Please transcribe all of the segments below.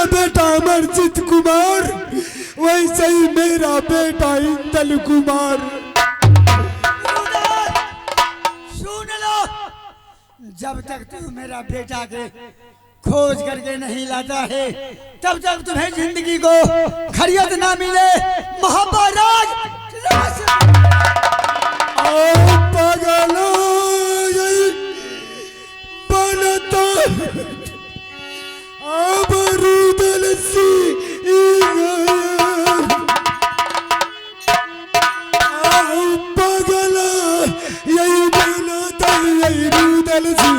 मेरा बेटा अमरजीत कुमार, वैसे ही मेरा बेटा इंदल कुमार। सुन लो, जब तक तू मेरा बेटा के खोज करके नहीं लाता है तब तक तुम्हें जिंदगी को खैरियत ना मिले। मोहब्बत राज पागल बनता अब रुदल सी पागल यही बनता यही रुदल सी।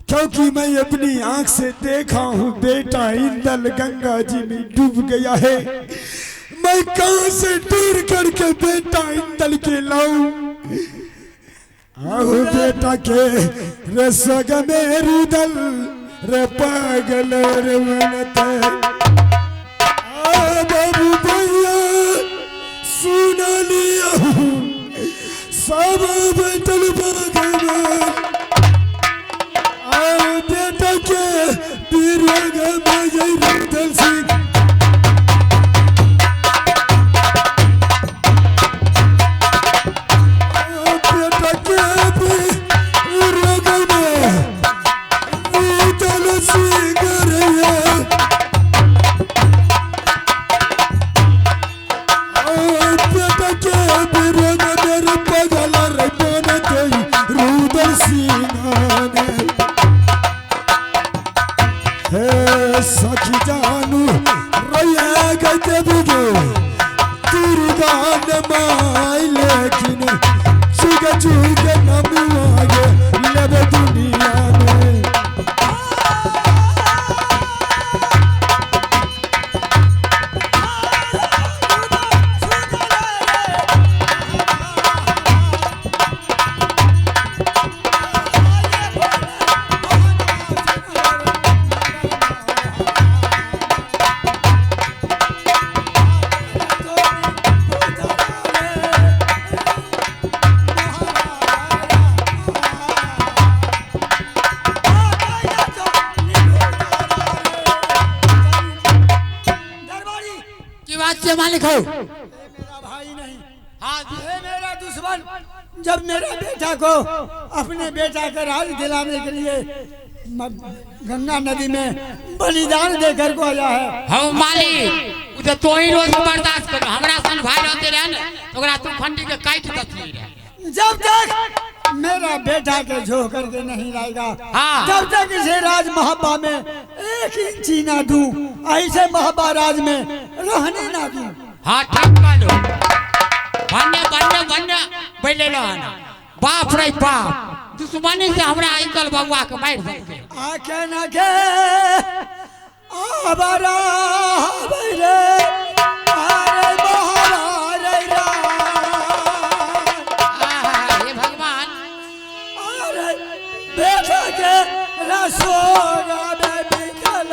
क्योंकि मैं अपनी आंख से देखा हूँ बेटा इंदल गंगा जी में डूब गया है। मैं कहां से दूर करके बेटा इंदल के लाऊं? आओ बेटा के रसग में रुदल रे पागल रे बनते। बाबू भैया सुन लिया सब बैठल भगवान। बेटा के बीरग में रुदल सिंह। बेटा के बीरग में रुदल सिंह रे। बेटा के बीरग मेरे पगल रे बनते रुदल सिंह। हे सखी जानू रैया गए बुगे दुर्गा माई, लेकिन चुग चुग नमुआगे लब दुनिया में। मालिक हो मेरा भाई नहीं, हाँ ये मेरा दुश्मन। जब मेरे बेटा को अपने बेटा का राज दिलाने के लिए गंगा नदी में बलिदान देकर को आया है। हम मालिक उसे तो ही रोज बर्दाश्त करो, हमरा सन भाई रहते रहे न तो ओकरा तू फंडी के काट देती रहे। जब तक मेरा बेटा के झो करके नहीं लाएगा, हाँ। तब तक इसे राज मोहब्बा में एक इंची ना दूं, ऐसे मोहब्बा राज में रहने ना दूं। हाँ ठीक कहलो, भन्ने भन्ने भन्ने बैले रहना। बाप रे बाप, दुश्मनी से हमरा आइकल बबुआ के मार देलकै। आके ना के आबरा रे अरे बहरा रे रा। हे भगवान, अरे बेटा के रसोगा में बिकल।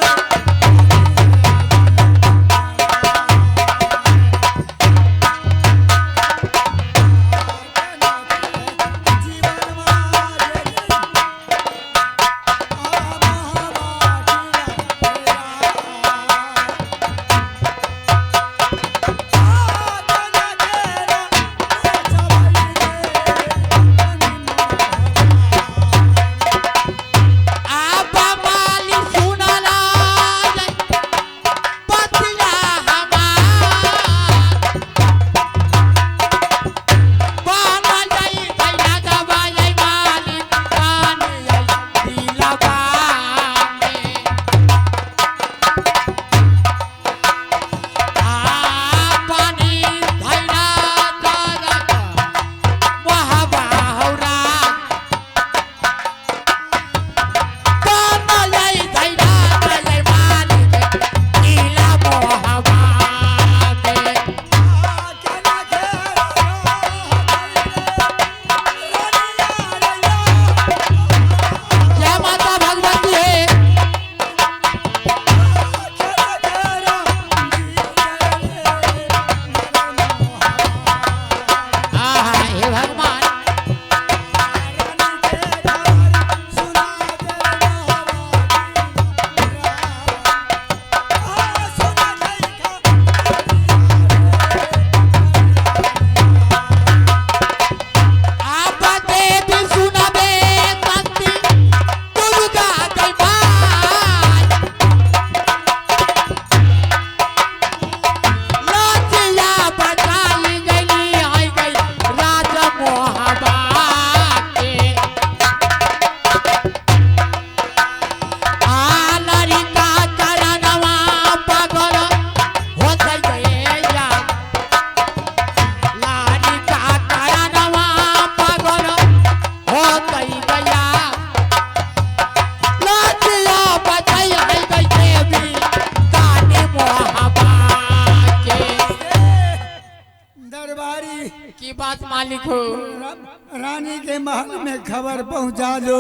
रानी के महल में खबर पहुंचा दो,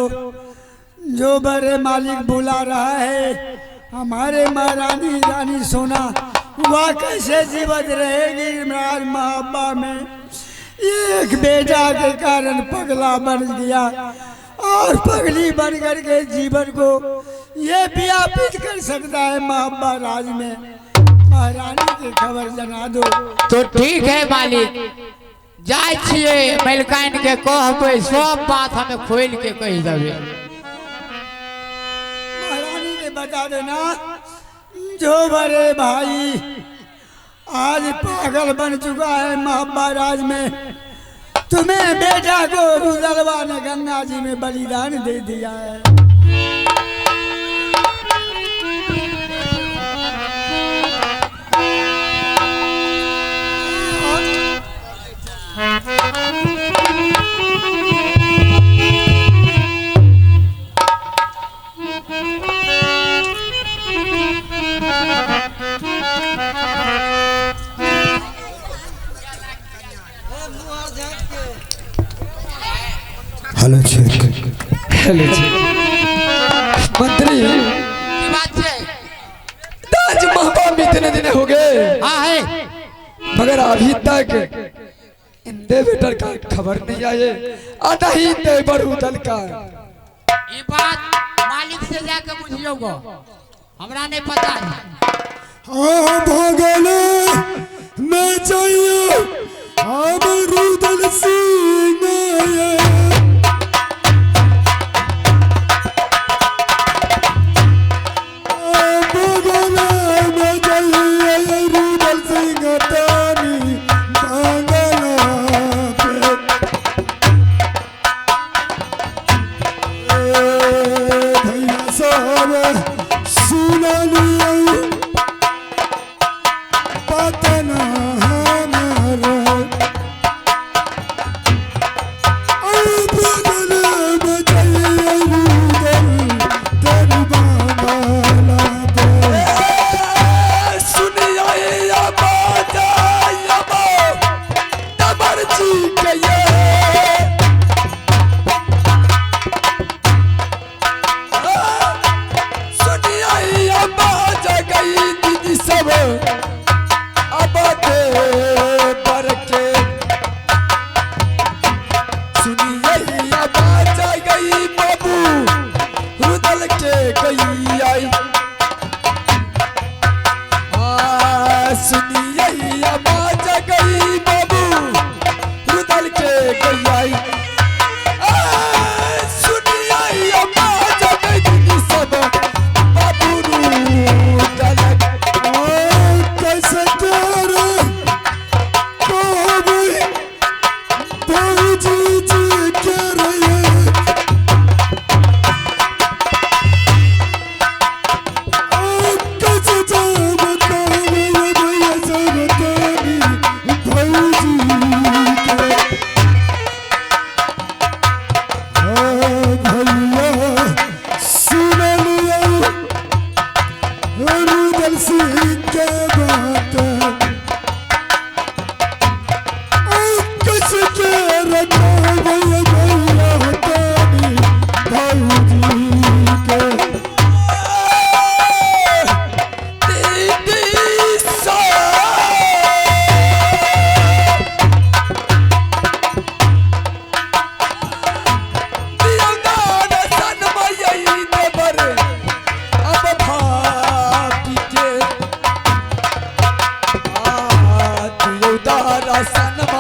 जो बड़े मालिक बुला रहा है हमारे महारानी रानी सोना, वह कैसे जीवित रहेगी राज महाबा में। एक बेटा के कारण पगला बन गया और पगली बन करके जीवन को ये व्यापित कर सकता है महाबा राज में। महारानी की खबर जना दो। तो ठीक है मालिक, जाय छियै मलिकाइन के कहबै, सब बात हमें खोल के कहि देबै। महारानी ने बता देना जो बड़े भाई आज पागल बन चुका है महाबा राज में, तुम्हें बेटा को रुदलवा ने गंगा जी में बलिदान दे दिया है। हेलो चेक, हेलो जी मंत्री, की बात छै? ताज महबा में इतने दिन हो गए। हाँ है, मगर अभी तक इंदे बेटर का खबर नहीं आए, आना ही देवर उदल का। ये बात मालिक से जाके बुझियो गो, हमरा नहीं पता है। हाँ भगल मैं चाहिए हम रुदल सिंह सन।